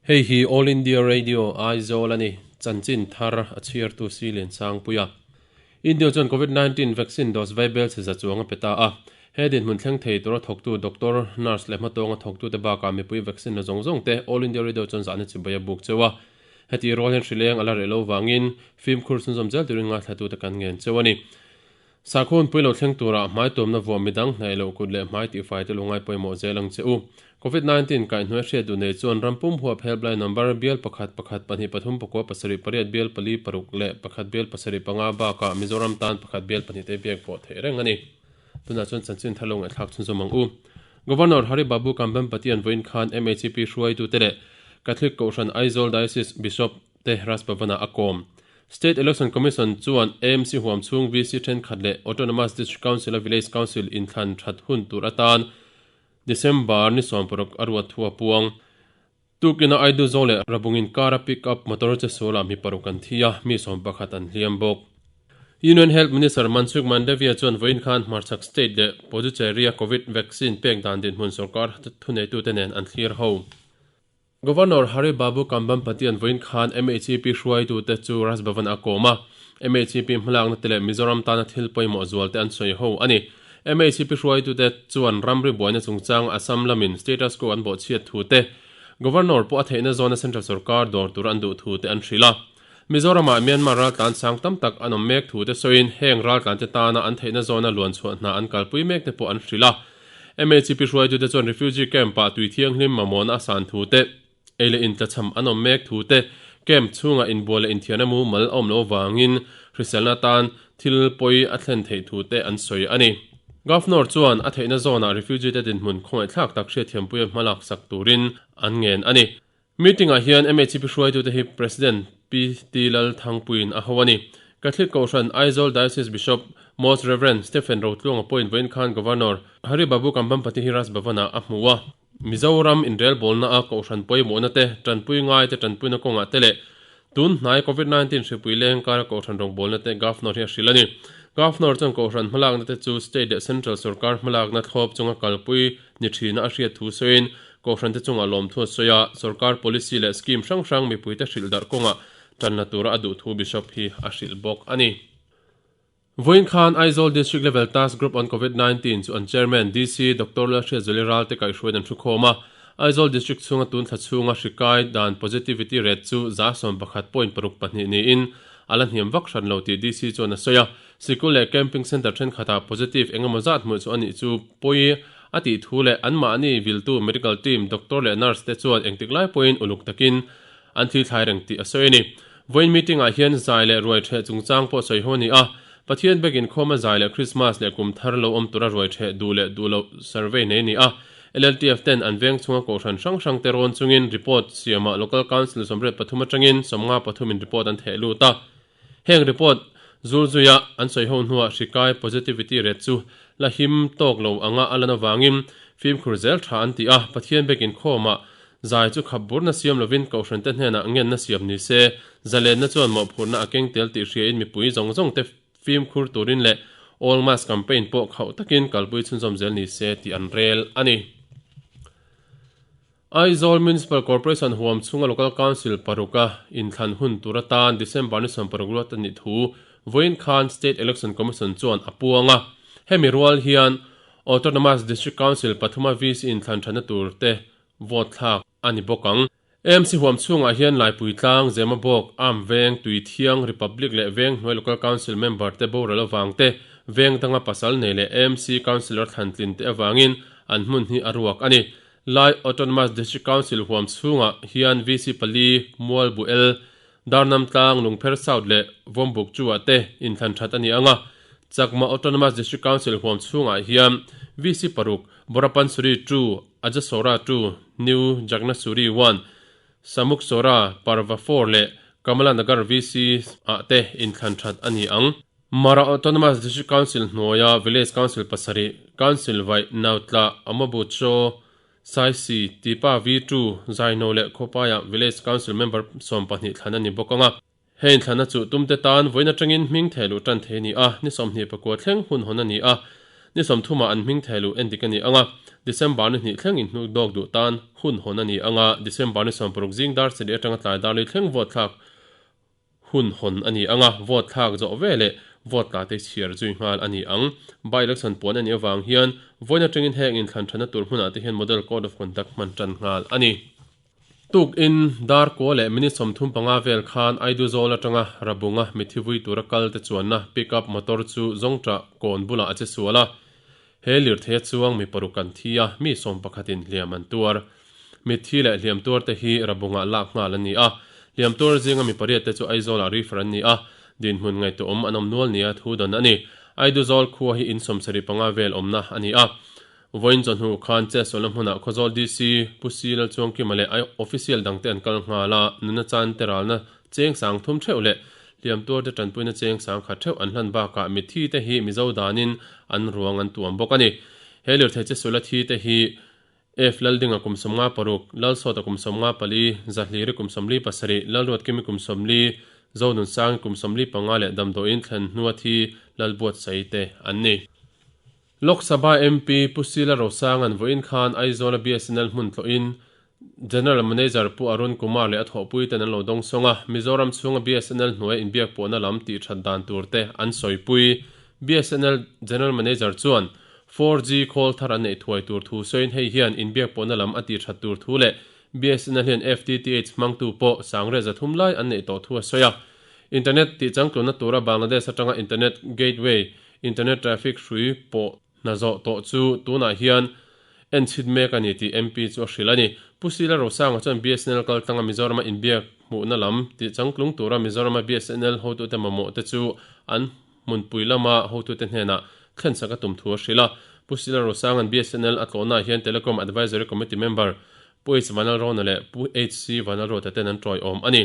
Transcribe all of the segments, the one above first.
Hei hi All India Radio, Aizawl a ni. Chanchin thar a chhiartu Si Liansangpuia. India chuan Covid 19 vaccine dose vaibel chhe za chuang a pe ta a. He dinhmun thleng thei tura thawktu doctor, nurse leh hmatawnga thawktute bakah mipui vaccine la zawng zawng te All India Radio chuan zahna chibai a buk cheu a. Heti rual hian hrileng a la reh lo vangin fimkhur chhunzawm zel turin ngaithlatute kan ngen cheu a ni. Sakhaw hunpui lo thleng turah hmai tuamna vuah midang hnaih loh kut leh hmai tihfai te lo ngai pawimawh zel ang che u. Covid 19 kaihhnuai hriat duh nei chuan ram pum huap helpline number bial pakhat pakhat pahnih pathum pakua pasarih pariat bial pali paruk leh pakhat bial pasarih panga bakah Mizoram tan pakhat bial pahnih te biak pawh theih reng a ni. Tunah chuan chanchin thar lo ngaihthlak chhunzawm ang u. Governor Hari Babu Kambhampatian vawiin khan MHP hruaitute leh Catholic Kohhran Aizawl Diocese Bishop te Raj Bhavan-ah a kawm. State Election Commission chuan AMC huam chhung VC thenkhat leh Autonomous District Council-a Village Council inthlan that hun tur atan December ni sawmparuk a ruat thu a puang. Tukin-a Aiduzaw leh Rabung inkara pick up motor che sualah mi paruk an thi a, mi sawmpakhat an hliam bawk. Union Health Minister Mansukh Mandaviya chuan vawiin khan hmarchhak state leh Puducherry-a Covid vaccine pek dan dinhmun sorkar thuneitute nen an thlir ho. Governor Hari Babu Kambhampatian vawiin khan MHEP hruaitute chu Raj Bhavan a kawm a, MHEP hmalakna te leh Mizoram tana thil pawimawh zual te an sawi ho a ni. MHEP hruaitute chuan ramri buaina chungchang Assam lamin status quo an bawhchhiat thu te, Governor pawh a theihna zawna Central sorkar dawr tur an duh thu te an hrilh a. Mizoramah Myanmar raltlan sang tam tak an awm mek thu te sawiin heng raltlan te tana an theihna zawna luan chhuah hna an kalpui mek te pawh an hrilh a. MHP hruaitute chuan refugee camp-ah tui thianghlim mamawhna a san thu te, ei leh intlachham an awm mek thu te, camp chhungah inbual leh inthiarna mumal a awm loh avangin hriselna atan thil pawi a thlen theih thu te an sawi a ni. Governor chuan a theihna zawnah refugee te dinhmun khawngaihthlak tak hriatthiampuia hmalak sak turin an ngen a ni. Meeting-ah hian MHP hruaitute hi President Pi T. Lal Thangpuiin a ho a ni. Catholic Kohhran Aizawl Diocese Bishop Most Rev. Stephen Rotluanga pawhin vawiin khan Governor Hari Babu Kambhampati hi Raj Bhavan-ah a hmu a. Mizoram inrelbawlna a Kohhran pawimawhna te, tanpui ngai te tanpuina kawngah te leh tun hnai Covid 19 hripui leng kara Kohhran rawngbawlna te Governor hi a hrilh a ni. Governor chuan Kohhran hmalakna te chu State leh Central sorkar hmalakna thlawp chunga kalpui ni thina a hriat thu sawiin Kohhran te chungah lawmthu a sawi a, sorkar policy leh scheme hrang hrang mipuite hrilh darh kawngah tanna tura a duh thu Bishop hi a hrilh bawk a ni. Vawiin khan Aizawl District Level Task Group on Covid 19 chu an Chairman DC Doctor Lalhriatzuali Ralte kaihhruaiin an thukhawm a, Aizawl District chhunga tun thla chhunga hri kai dan positivity rate chu 11.62 niin a la hniam vak hran lo tih DC chuan a sawi a, Sikul leh camping centre thenkhatah positive engemaw zat hmuh chu a nih chu pawi a tih thu leh anmahni viltu medical team doctor leh nurse te chuan engtik lai pawhin uluk takin an thil thlai reng tih a sawi a ni. Vawiin meeting ah hian zai leh ruai ṭheh chungchang pawh sawi ho a ni a, Pathian bekin khawma zai leh Christmas leh kum thar lo awm tura ruai ṭheh duh leh duh loh survey nei a ni a, LLTF ten an veng chhunga kohhran hrang hrang te rawn chungin report siamah Local Council 83 atangin 53 in report an theh lut a. Heng report zulzuia an sawi ho hnuah hri kai positivity rate chu la him tawk lo anga a lan avangin fimkhur zel tha an ti a, Pathian bekin khawmah zai chu khap burna siam lovin Kohhrante hnenah ngenna siam ni se, zalenna chuan mawhphurhna a keng tel tih hriain mipui zawng zawng te fimkhur turin leh All Mask campaign pawh khauh takin kalpui chhunzawm zel ni se tih an rel a ni. Aizawl Municipal Corporation huam chhunga Local Council paruka inthlan hun tur atan December ni 60 ruat a nih thu vawiin khan State Election Commission chuan a puang a. Hemi rual hian Autonomous District Council pathuma VC inthlan thatna tur te vote thlak a ni bawk ang. AMC huam chhungah hian Laipui Tlang, Zemabawk, Arm Veng, Tuithiang, Republic leh Venghnuai Local Council member te boral avang te, veng danga pasal nei leh AMC Councillor thlantlin te avangin an hmun hi a ruak a ni. Lai Autonomous District Council huam chhungah hian VC pali, Mual Buel, Darnam Tlang, Lungpher South leh Vawmbuk Chu-ah te inthlan that a ni ang a. Chakma Autonomous District Council huam chhungah hian VC paruk, Borapansuri two, Ajasora two, New Jagnasuri one, Samuksora, Parva four leh Kamala Nagar VC ah te inthlan that a ni ang. Mara Autonomous District Council hnuaia Village Council pasarih, Council vaih, Nautla, Amabu Chaw, Saisi, Tipa V2, Zaino leh Khawpaia Village Council member 12 thlan a ni bawk ang a. Hei inthlana chu tumte tan vawiin atangin hming theh luh tan thei a ni a, ni 24 thleng hun hawn a ni a. Ni 30 ah an hming thehluh endik a ni ang a, December ni hnih thleng inhnuk dawk duh tan hun hawn a ni ang a, December ni 60 zing dar sarih atanga tlai dar li thleng vote thlak hun hawn a ni ang a, vote thlak zawh ve leh vote tla te chhiar zui nghal a ni ang. By election puan a nih avang hian vawiin atangin heng inthlan thana tur hmunah te hian Model Code of Conduct hman tan nghal a ni. Tuk in dar kua leh minute 35 vel khan Aiduzawl atanga Rabunga mithi vui tura kal te chuanna pick up motor chu Zawngṭah kawn bulah a che sual a. He lirthei a chuang mi paruk an thi a, mi 11 in hliam an tuar. Mitthi leh hliam tuar te hi Rabungah lak nghal an ni a. Hliam tuar zinga mi pariat te chu Aizawlah refer an ni a, dinhmun ngaihtuahawm an awm nual nia thu dawn a ni. Aiduzawl khua hi in 75 vel awmna a ni a. Vawiin chawhnu khan Chesawlna hmunah Khawzawl DC Pu Si Lalchuangkima leh a official dangte an kal nghal a, nuna chan te ralna cheng sang thum theuh leh hliam tuarte tanpuina cheng sang khat theuh an hlan bakah mitthi te hi Mizo danin an ruang an tuam bawk a ni. He lirthei Chesawlna thi te hi F Laldinga kum 56, Lalsawta kum 54, Zahliri kum 47, Lalruatkimi kum 40, Zonunsangi kum 45 leh Damdawiin thlen hnua thi Lalbuatsaii te an ni. Lok Sabha MP Pu Sila Rosanga'n vawiin khan Aizawla BSNL hmun tlawhin General Manager Pu Arun Kumar leh a thawhpuiten an lo dawng sawng a, Mizoram chhunga BSNL hnuaia inbiak pawhna lam tih that dan tur te an sawipui. BSNL General Manager chuan 4G khawl thar an neih thuai tur thu sawiin hei hian inbiak pawhna lam a tih that tur thu leh BSNL hian FTTH hmangtu pawh sangriat 300 lai an neih tawh thu a sawi a. Internet tih changtlunna tura Bangladesh atanga internet gateway Internet traffic hrui pawh hna zawh tawh chu tunah hian en chhit mek a ni tih MP chu a hrilh a ni. Pu Sila Rosanga chuan BSNL kal tlanga Mizorama inbiak hmuhna lam tih changtlung tura Mizorama BSNL hotute mamawh te chu an hmunpui lama hotute hnenah thlensak a tum thu a hrilh a. Pu Sila Rosanga'n BSNL a tlawhnaah hian Telecom Advisory Committee member Pu H Vanlalrawna leh Pu HC Vanlalruata ten an tawiawm a ni.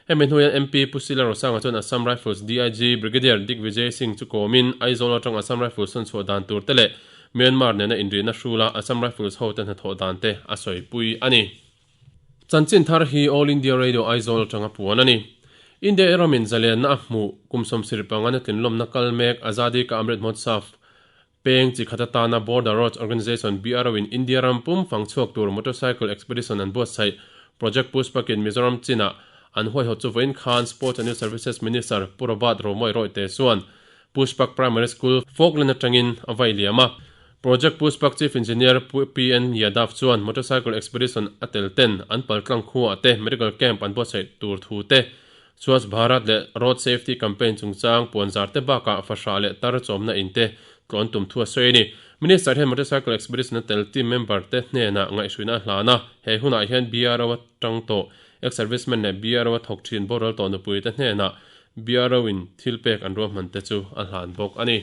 Hemi hnu hian MP Pu Sila Rosanga chuan Assam Rifles DIG Brigadier Digvijay Singh chu kawmin Aizawl atang Assam Rifles sawn chhuah dan tur te leh Myanmar nena inrihna hrula Assam Rifles hote hnathawh dan te a sawipui a ni. Chanchin thar hi All India Radio Aizawl atanga puan a ni. India ramin zalenna a hmuh kum 75 na tlinlawmna kal mek Azadi Ka Amrit Mahotsav Peng chi khat atana Border Roads Organisation, BRO, in India ram pum fang chhuak tur Motorcycle Expedition an buatsaih Project Pushpak in Mizoram chinah an huaihawt chu vawiin khan Sports and Youth Services Minister Pu Robert Romawia Rawite chuan Pushpak Primary School, Falkland atangin a vai liam a. Project Pushpak Chief Engineer Pu PN Yadav chuan Motorcycle Expedition a tel ten an paltlang khuaah te Medical Camp an buatsaih tur thu te Swachh Bharat leh Road Safety Campaign chungchang puanzar te bakah fahrah leh tar chawmna in te tlawn tum thu a sawi a ni. Minister hian Motorcycle Expedition a tel team member te hnenah ngaihhruina a hlan a, he hunah hian BRO a tang tawh ex-servicemen leh BRO a thawk thin boral tawh nupui te hnenah BRO in thil pek an ruahman te chu a hlan bawk a ni.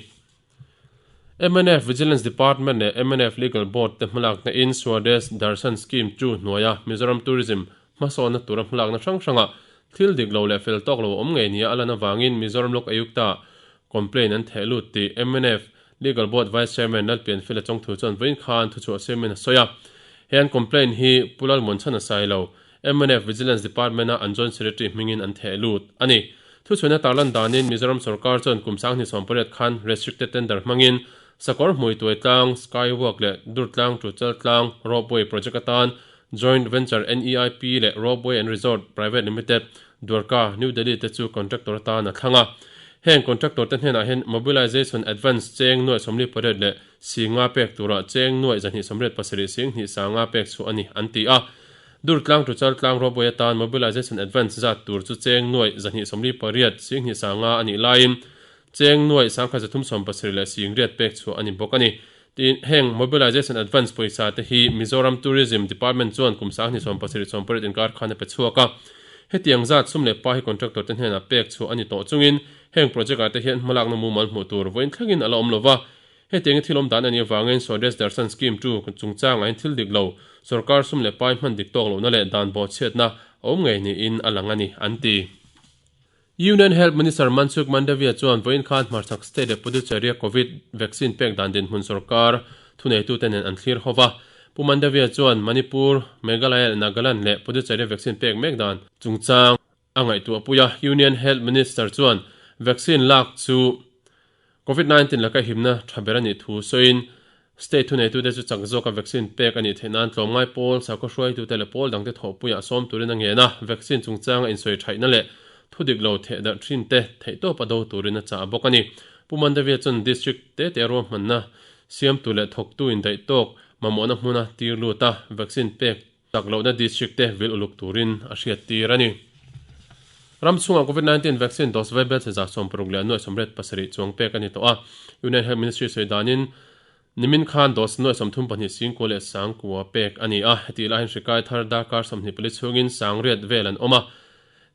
Mnf Vigilance Department leh mnf Legal Board te hmalakna in Swadesh Darshan Scheme chu hnuaia Mizoram Tourism hmasawnna tura hmalakna hrang hrangah thil dik lo leh fel tawk lo a awm ngei nia a lan avangin Mizoram Lok Ayukta complaint an theh lut tih mnf Legal Board Vice Chairman Lalpianfela Chawngthu chuan vawiin khan thuchhuah siamin a sawi a. He an complaint hi Pu Lalmuanchhan a sai lo. Mnf Vigilance Department-a an Joint Secretary hmingin an theh lut a ni. Thuchhuahna tarlan danin Mizoram sorkar chuan kum 2018 khan restricted tender hmangin Sakawr Hmui Tuai Tlang, Sky Walk leh Durtlang Tuchal Tlang Ropeway project atan joint venture NEIP leh Ropeway and Resort Private Limited, Dwarka, New Delhi te chu contractor atan a thlang a. Heng contractor te hnenah hian mobilization advance cheng nuaih 48 leh singa pek turah cheng nuaih 287 sing hnih sanga pek chhuah a ni an ti a. Durtlang Tuchal Tlang Ropeway atan mobilization advance zat tur chu cheng nuaih 248 sing hnih sanga a nih laiin cheng nuaih 1370 leh sing riat pek chhuah a ni bawk a ni. Tin, heng mobilization advance pawisa te hi Mizoram Tourism Department chuan kum 2070 inkar khan a pe chhuak a. Hetiang zat sum leh pa hi contractor te hnenah pek chhuah a ni tawh chungin heng project ah te hian hmalakna mumal hmuh tur vawiin thlengin a la awm lova. Hetiang thil awm dan a nih avangin Swadesh Darshan Scheme chu chungchangah hian thil dik lo, sorkar sum leh pai hman dik tawk lohna leh dan bawhchhiatna a awm ngei niin a lang a ni, an ti. Union Health Minister Mansukh Mandaviya chuan vawiin khan hmarchhak state leh Puducherry-a Covid vaccine pek dan dinhmun sorkar thuneitute nen an thlir ho va. Pu Mandaviya chuan Manipur, Meghalaya leh Nagaland leh Puducherry-a vaccine pek mek dan chungchang a ngaihtuah pui a. Union Health Minister chuan vaccine lak chu. Covid 19 laka himna tha ber a nih thu sawiin State thuneitute chu chak zawka vaccine pek a nih theih nan tlawmngai pawl, sakhaw hruaitute leh pawl dangte thawhpuiah sawm turin a ngen a, vaccine chungchanga insawi thaihna leh thudik lo theh darh thin te theihtawp a do turin a chah bawk a ni. Pu Mandavia chuan District te te ruahmanna siamtu leh thawktu indaih tawk mamawhna hmuna tir lut a, vaccine pek Tak lohna district te vil uluk turin a hriattir a ni. Ram chhungah Covid 19 vaccine dose vaibel che 67 chuang pek a ni tawh a. Union Health Ministry sawi danin nimin khan dose 32 singkua leh sangkua pek a ni a. Hetih laiin hri kai thar darkar 24 chhungin sangriat vel an awm a.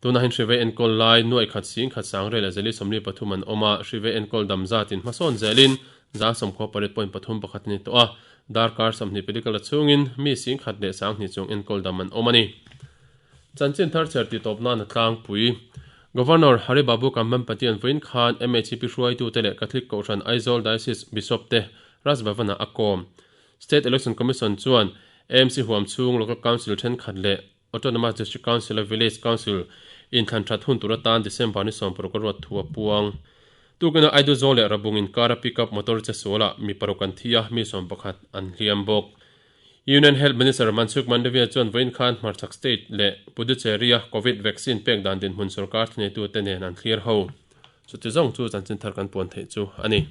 Tunah hian hri vei enkawl lai nuaih khat sing khat sangriat leh zeli 43 an awm a, hri vei enkawl dam zatin hmasawn zelin 98.31 a ni tawh a, darkar 24 la chhungin mi sing khat leh sanghnih chuang enkawl dam an awm a ni. Chanchin thar chher tih tawp nan a tlangpui. Governor Hari Babu Kambhampati an vawiin khan MHP hruaitute leh Catholic Kohhran Aizawl Diocese Bishop te Raj Bhavan-ah a kawm. State Election Commission chuan AMC huam chhung Local Council thenkhat leh Autonomous District Council a Village Council inthlan that hun tur atan December ni 16 a ruat thu a puang. Tukin a Aiduzawl leh Rabung inkara pickup motor che sualah mi paruk an thi a, mi 11 an hliam bawk. Union Health Minister Mansukh Mandaviya chuan vawiin khan hmarchhak state leh Puducherry-a Covid vaccine pek dan dinhmun sorkar thuneitute nen an thlir ho. Chuti zawng chu chanchin thar kan puan theih chu a ni.